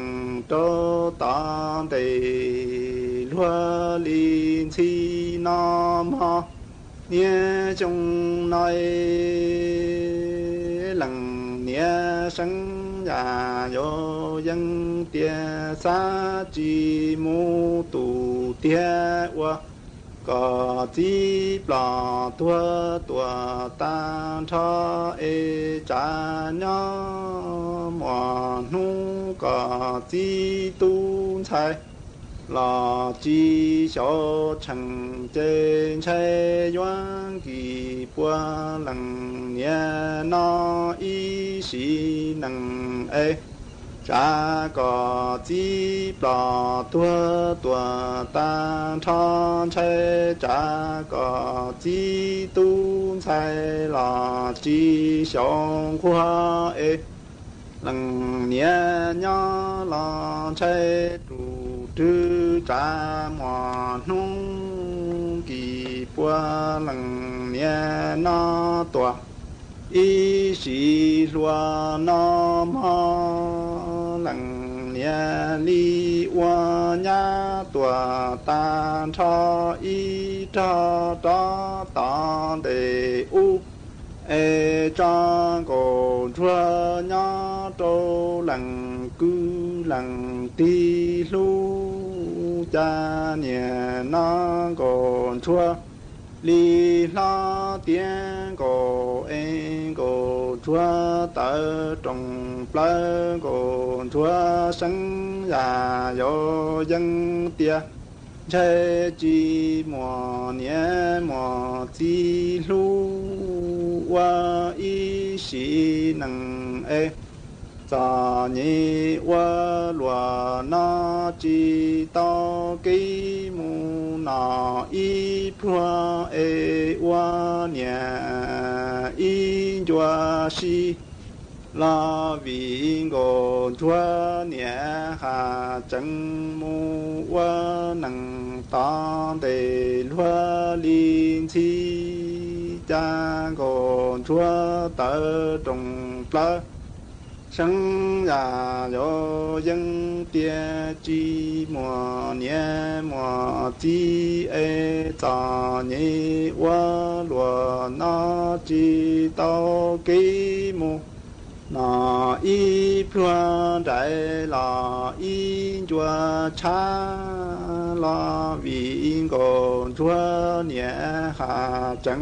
rau tom ntej luag li ntxhi no mog. Niaj xyoo no leej niam seeb yam yuav yeej tiag, xav tsis mus tus tiag ua kom txiv ploj tuag tuaj tag nrho es tsav nyob muaj hnub kom txiv tub ntxhais los tsis xyaum tsheej ces ntshai yuav kis puag leej niam no ib sim neej es tsav kom txiv ploj tuag tuaj tag nrho, ntshai tsav kom txiv tub ntxhais los tsis xyaum nquag es leej niam nyob los ntshai tus rwg tsav muaj hnub kis puag leej niam no tuaj ib sim hluas no mog. Leej niam li ua nyab tuaj tag nrho ib rog rov tom ntej ub es tso nkauj ntsuag nyob rau leej kwv leej tij hlub. Cas niaj no nkauj ntsuag li hlob tiav nkaus es nkauj ntsuag tawv rooj plawv, nkauj ntsuag seeb yam yuav yeej tiag, ntshai tsis muaj niam muaj txiv hlub ua ib sim neej es txom nyem ua luaj no tsis tau kev mus noj ib pluag es ua niam ib ncua si los vim nkauj ntsuag niam has tseem mus ua neej tom ntej luag li ntxhi. Cas ntsuag tawv roos plawv, seeb yam yuav yeeb tiag tsis muaj niam muaj txiv es txom nyem ua luaj no tsis tau kev mus. No ib pluag nraim los ib ncua tshav los vim nkaus ntsuag niam has tseev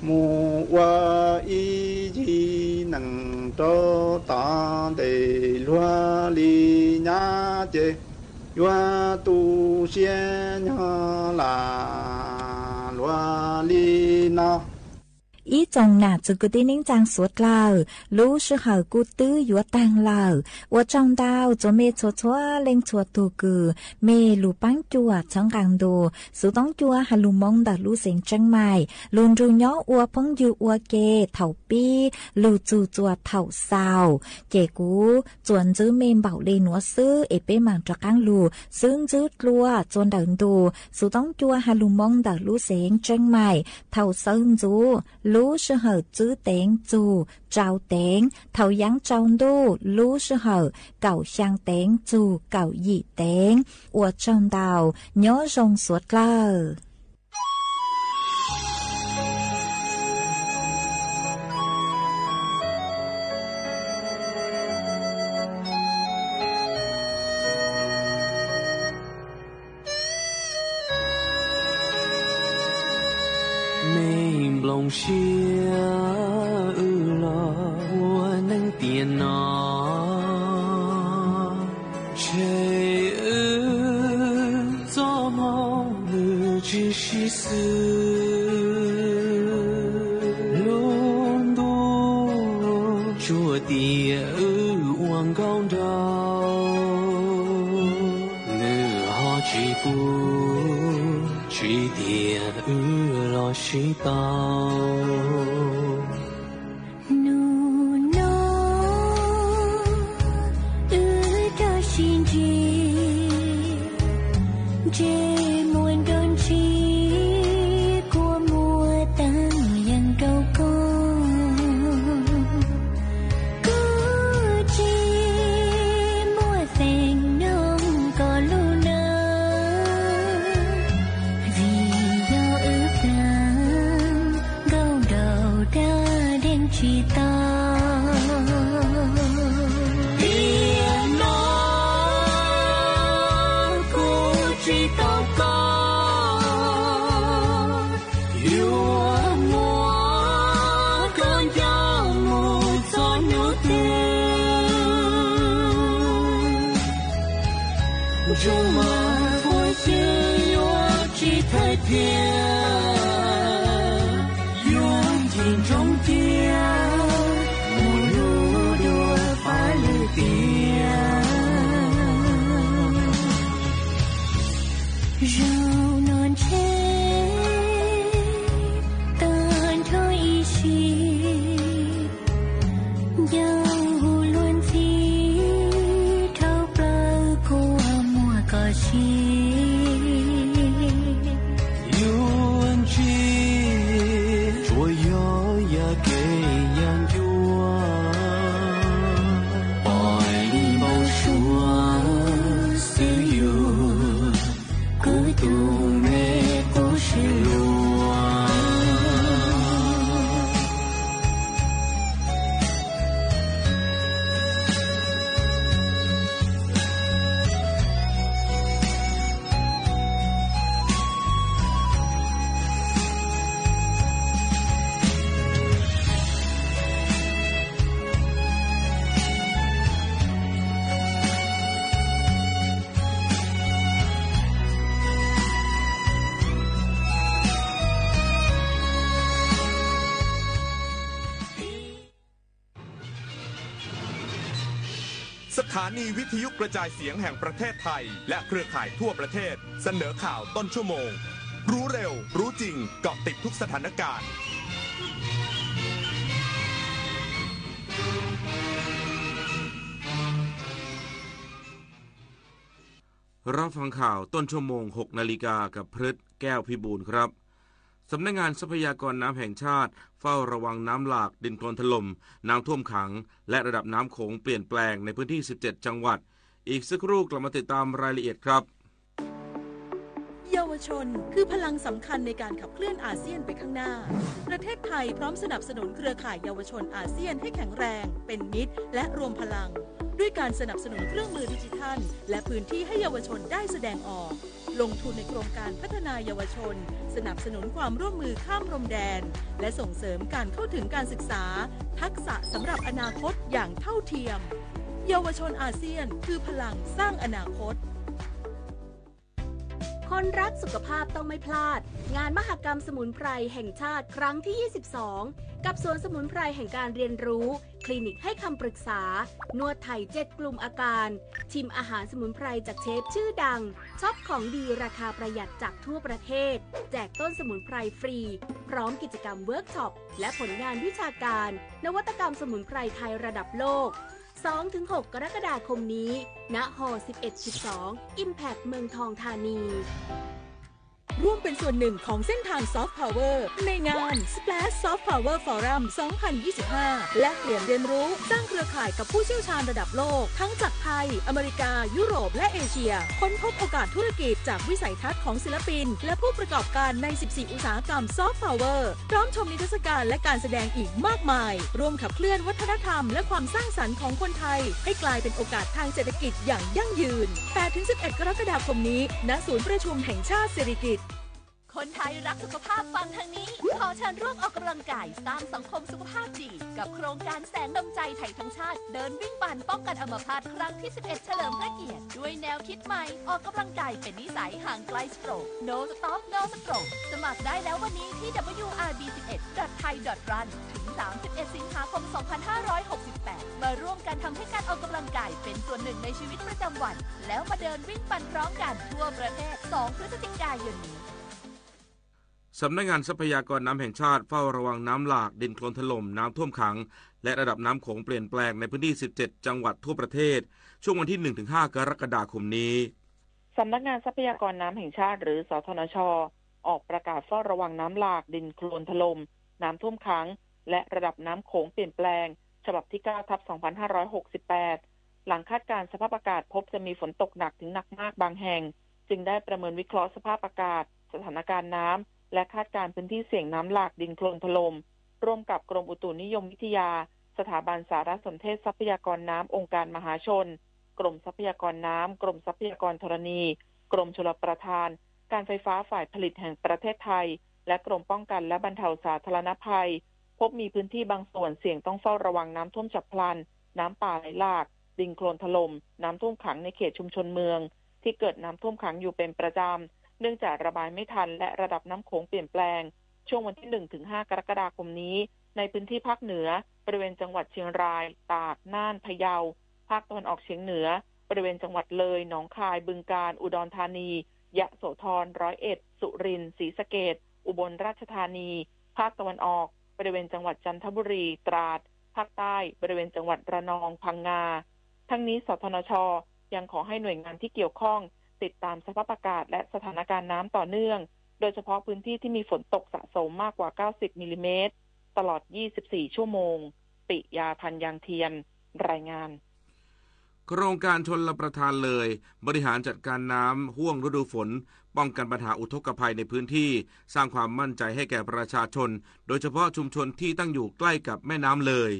mus ua ib yig nees rau tom ntej luag li nyab ces yuav tu siab nyog lam luag li no. Ib tsoom nam txiv kwv tij neej tsaa suav dlawg, lub sij hawm kuj twb yuav taag lawm. Ua tsaug ntau txuas mej txhua txhua leej txhua tug kws mej lug paab cuam txhawb nqaa ntu. Xuv Toob Cua has lug moo ntawm lub xeev Tseeb Maim, lug nrug nyob ua phooj ywg ua ke thaum pib lug txug txuas thaum xaus. Ces kuv tsuas ntxwv mej npaum le nuav xwb es peb maam rov qaab lug xwb ntxwv dlua txuas ntawm ntu. Xuv Toob Cua has lug moo ntawm lub xeev Tseeb Maim, thaum sawv ntxuv lub sij hawm tsib teev txug rau teev, thaum yaav tsaus ntuj lub sij hawm kaum xyaa teev txug kaum yim teev. Ua tsaug ntau, nyob zoo suav dlawg. Mej nplooj siab wb los ua neej tiam no, tshem wb txoj moo lwj tsis sib xws. Lub ntuj tsuas tias wb ua nkauj nraug, nws ho tsis pub, tsis tias wb los sib tau. Nub no wb rov sib ntsib, ntsej muag nrov ntsib, kua muag taag yees rau koj. Kuv tsis muaj xeem noog koj lub neej, vim yog wb plaag nkauj nraug dag deeg tsis tau. Tiam no kuv tsis tau koj, yuav muab koj ncaus mus txog nyob twg. Ntsuag mas huv xwb yuav tsis thawj thiab, yuav ncig ntsoov tiag mus lug dua fab lwm tiam. Zaum no ntshe tag nrho ib sim, ncaus hu luag ntxhi dhau plaws kua muag koj siv. Yuav ntsib tsuas yog yam kev yam ncua, pom li npau suav xwb yug kuv tus me qub sib luag.สถานีวิทยุกระจายเสียงแห่งประเทศไทยและเครือข่ายทั่วประเทศเสนอข่าวต้นชั่วโมง รู้เร็ว รู้จริง เกาะติดทุกสถานการณ์ รับฟังข่าวต้นชั่วโมง หกนาฬิกา กับพฤทธิ์ แก้วพิบูลครับ สำนักงานทรัพยากรน้ำแห่งชาติเฝ้าระวังน้ำหลาก ดินโคลนถล่ม น้ำท่วมขัง และระดับน้ำโขงเปลี่ยนแปลงในพื้นที่ สิบเจ็ด จังหวัด อีกสักครู่กลับมาติดตามรายละเอียดครับ เยาวชนคือพลังสำคัญในการขับเคลื่อนอาเซียนไปข้างหน้า ประเทศไทยพร้อมสนับสนุนเครือข่ายเยาวชนอาเซียนให้แข็งแรง เป็นมิตร และรวมพลัง ด้วยการสนับสนุนเครื่องมือดิจิทัล และพื้นที่ให้เยาวชนได้แสดงออก ลงทุนในโครงการพัฒนาเยาวชน สนับสนุนความร่วมมือข้ามพรมแดน และส่งเสริมการเข้าถึงการศึกษา ทักษะสำหรับอนาคตอย่างเท่าเทียม เยาวชนอาเซียนคือพลังสร้างอนาคต คนรักสุขภาพต้องไม่พลาด งานมหกรรมสมุนไพรแห่งชาติครั้งที่ ยี่สิบสอง กับสวนสมุนไพรแห่งการเรียนรู้ คลินิกให้คำปรึกษา นวดไทย เจ็ด กลุ่มอาการ ชิมอาหารสมุนไพรจากเชฟชื่อดัง ช็อปของดีราคาประหยัดจากทั่วประเทศ แจกต้นสมุนไพรฟรี พร้อมกิจกรรมเวิร์กช็อป และผลงานวิชาการ นวัตกรรมสมุนไพรไทยระดับโลก สองถึงหก กรกฎาคมนี้ ณ ฮอ สิบเอ็ด สิบสอง Impact เมืองทองธานี ร่วมเป็นส่วนหนึ่งของเส้นทาง Soft Power ในงาน Splash Soft Power Forum สองพันยี่สิบห้า แลกเปลี่ยนเรียนรู้ สร้างเครือข่ายกับผู้เชี่ยวชาญระดับโลก ทั้งจากไทย อเมริกา ยุโรป และเอเชีย ค้นพบโอกาสธุรกิจจากวิสัยทัศน์ของศิลปิน และผู้ประกอบการใน สิบสี่ อุตสาหกรรม Soft Power พร้อมชมนิทรรศการและการแสดงอีกมากมาย ร่วมขับเคลื่อนวัฒนธรรมและความสร้างสรรค์ของคนไทย ให้กลายเป็นโอกาสทางเศรษฐกิจอย่างยั่งยืน แปดถึงสิบเอ็ด กรกฎาคมนี้ ณ ศูนย์ประชุมแห่งชาติสิริกิติ์ คนไทยรักสุขภาพฟังทางนี้ ขอเชิญร่วมออกกำลังกายสร้างสังคมสุขภาพดี กับโครงการแสงดวงใจไทยทั้งชาติ เดินวิ่งปั่นป้องกันอัมพาตครั้งที่ สิบเอ็ด เฉลิมพระเกียรติ ด้วยแนวคิดใหม่ ออกกำลังกายเป็นนิสัย ห่างไกล Stroke No Stop No Stroke สมัครได้แล้ววันนี้ที่ ดับเบิลยู อาร์ บี สิบเอ็ด ดอท ไทย ดอท รัน ถึง สามสิบเอ็ด สิงหาคม สองพันห้าร้อยหกสิบแปด มาร่วมกันทำให้การออกกำลังกายเป็นส่วนหนึ่งในชีวิตประจำวัน แล้วมาเดินวิ่งปั่นพร้อมกันทั่วประเทศ สอง พฤศจิกายนนี้ สำนักงานทรัพยากรน้ำแห่งชาติเฝ้าระวังน้ำหลาก ดินโคลนถล่ม น้ำท่วมขัง และระดับน้ำโขงเปลี่ยนแปลงในพื้นที่ สิบเจ็ด จังหวัดทั่วประเทศ ช่วงวันที่ หนึ่งถึงห้า กรกฎาคมนี้ สำนักงานทรัพยากรน้ำแห่งชาติ หรือ สทนช ออกประกาศเฝ้าระวังน้ำหลาก ดินโคลนถล่ม น้ำท่วมขัง และระดับน้ำโขงเปลี่ยนแปลง ฉบับที่ เก้าทับสองพันห้าร้อยหกสิบแปด หลังคาดการณ์สภาพอากาศพบจะมีฝนตกหนักถึงหนักมากบางแห่ง จึงได้ประเมินวิเคราะห์สภาพอากาศ สถานการณ์น้ำ และคาดการณ์พื้นที่เสี่ยงน้ำหลาก ดินโคลนถล่ม ร่วมกับกรมอุตุนิยมวิทยา สถาบันสารสนเทศทรัพยากรน้ำองค์การมหาชน กรมทรัพยากรน้ำ กรมทรัพยากรธรณี กรมชลประทาน การไฟฟ้าฝ่ายผลิตแห่งประเทศไทย และกรมป้องกันและบรรเทาสาธารณภัย พบมีพื้นที่บางส่วนเสี่ยงต้องเฝ้าระวังน้ำท่วมฉับพลัน น้ำป่าไหลหลาก ดินโคลนถล่ม น้ำท่วมขังในเขตชุมชนเมือง ที่เกิดน้ำท่วมขังอยู่เป็นประจำ เนื่องจากระบายไม่ทัน และระดับน้ำโขงเปลี่ยนแปลง ช่วงวันที่ หนึ่งถึงห้า กรกฎาคมนี้ ในพื้นที่ภาคเหนือ บริเวณจังหวัดเชียงราย ตาก น่าน พะเยา ภาคตะวันออกเฉียงเหนือ บริเวณจังหวัดเลย หนองคาย บึงกาฬ อุดรธานี ยโสธร ร้อยเอ็ด สุรินทร์ ศรีสะเกษ อุบลราชธานี ภาคตะวันออก บริเวณจังหวัดจันทบุรี ตราด ภาคใต้ บริเวณจังหวัดระนอง พังงา ทั้งนี้ สทนช ยังขอให้หน่วยงานที่เกี่ยวข้อง ติดตามสภาพอากาศและสถานการณ์น้ำต่อเนื่อง โดยเฉพาะพื้นที่ที่มีฝนตกสะสมมากกว่า เก้าสิบ มิลลิเมตร ตลอด ยี่สิบสี่ ชั่วโมง ปิยา ธัญญางเทียน รายงาน โครงการชลประทานเลย บริหารจัดการน้ำห่วงฤดูฝน ป้องกันปัญหาอุทกภัยในพื้นที่ สร้างความมั่นใจให้แก่ประชาชน โดยเฉพาะชุมชนที่ตั้งอยู่ใกล้กับแม่น้ำเลย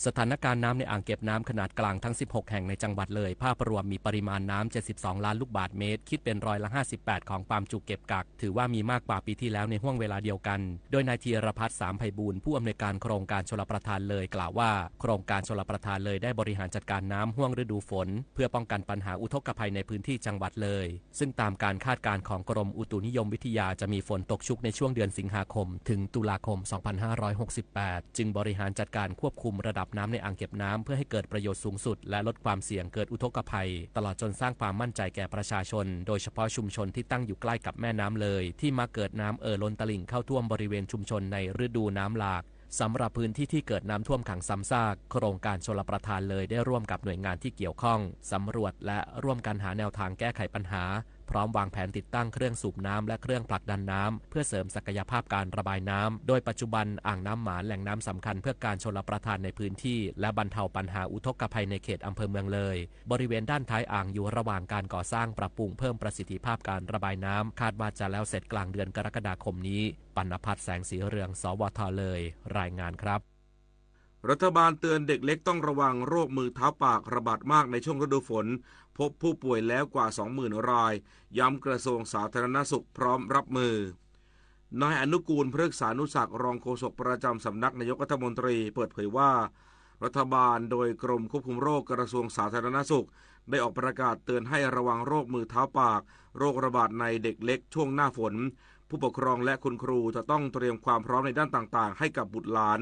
สถานการณ์น้ำในอ่างเก็บน้ำขนาดกลางทั้ง สิบหก แห่งในจังหวัดเลย ภาพรวมมีปริมาณน้ำ เจ็ดสิบสอง ล้านลูกบาศก์เมตร คิดเป็นร้อยละ ห้าสิบแปด ของความจุเก็บกัก ถือว่ามีมากกว่าปีที่แล้วในห่วงเวลาเดียวกัน โดยนายธีรพัฒน์ สามไพบูลย์ ผู้อำนวยการโครงการชลประทานเลยกล่าวว่า โครงการชลประทานเลยได้บริหารจัดการน้ำห่วงฤดูฝน เพื่อป้องกันปัญหาอุทกภัยในพื้นที่จังหวัดเลย ซึ่งตามการคาดการณ์ของกรมอุตุนิยมวิทยาจะมีฝนตกชุกในช่วงเดือนสิงหาคมถึงตุลาคม สองพันห้าร้อยหกสิบแปด จึงบริหารจัดการควบคุมระดับน้ำในอ่างเก็บน้ำเพื่อให้เกิดประโยชน์สูงสุด และลดความเสี่ยงเกิดอุทกภัย ตลอดจนสร้างความมั่นใจแก่ประชาชน โดยเฉพาะชุมชนที่ตั้งอยู่ใกล้กับแม่น้ำเลย ที่มักเกิดน้ำเอ่อล้นตลิ่งเข้าท่วมบริเวณชุมชนในฤดูน้ำหลาก สำหรับพื้นที่ที่เกิดน้ำท่วมขังซ้ำซาก โครงการชลประทานเลยได้ร่วมกับหน่วยงานที่เกี่ยวข้อง สำรวจและร่วมกันหาแนวทางแก้ไขปัญหา พร้อมวางแผนติดตั้งเครื่องสูบน้ำและเครื่องผลักดันน้ำเพื่อเสริมศักยภาพการระบายน้ำ โดยปัจจุบันอ่างน้ำหมานแหล่งน้ำสำคัญเพื่อการชลประทานในพื้นที่และบรรเทาปัญหาอุทกภัยในเขตอำเภอเมืองเลย บริเวณด้านท้ายอ่างอยู่ระหว่างการก่อสร้างปรับปรุงเพิ่มประสิทธิภาพการระบายน้ำ คาดว่าจะแล้วเสร็จกลางเดือนกรกฎาคมนี้ ปัณณพัฒน์ แสงสีเรือง สวท เลย รายงานครับ รัฐบาลเตือนเด็กเล็กต้องระวังโรคมือเท้าปากระบาดมากในช่วงฤดูฝน พบผู้ป่วยแล้วกว่า สองหมื่น ราย ย้ำกระทรวงสาธารณสุขพร้อมรับมือ นายอนุกูล พฤกษานุศักดิ์ รองโฆษกประจำสำนักนายกรัฐมนตรีเปิดเผยว่า รัฐบาลโดยกรมควบคุมโรคกระทรวงสาธารณสุข ได้ออกประกาศเตือนให้ระวังโรคมือเท้าปาก โรคระบาดในเด็กเล็กช่วงหน้าฝน ผู้ปกครองและคุณครูจะต้องเตรียมความพร้อมในด้านต่างๆ ให้กับบุตรหลาน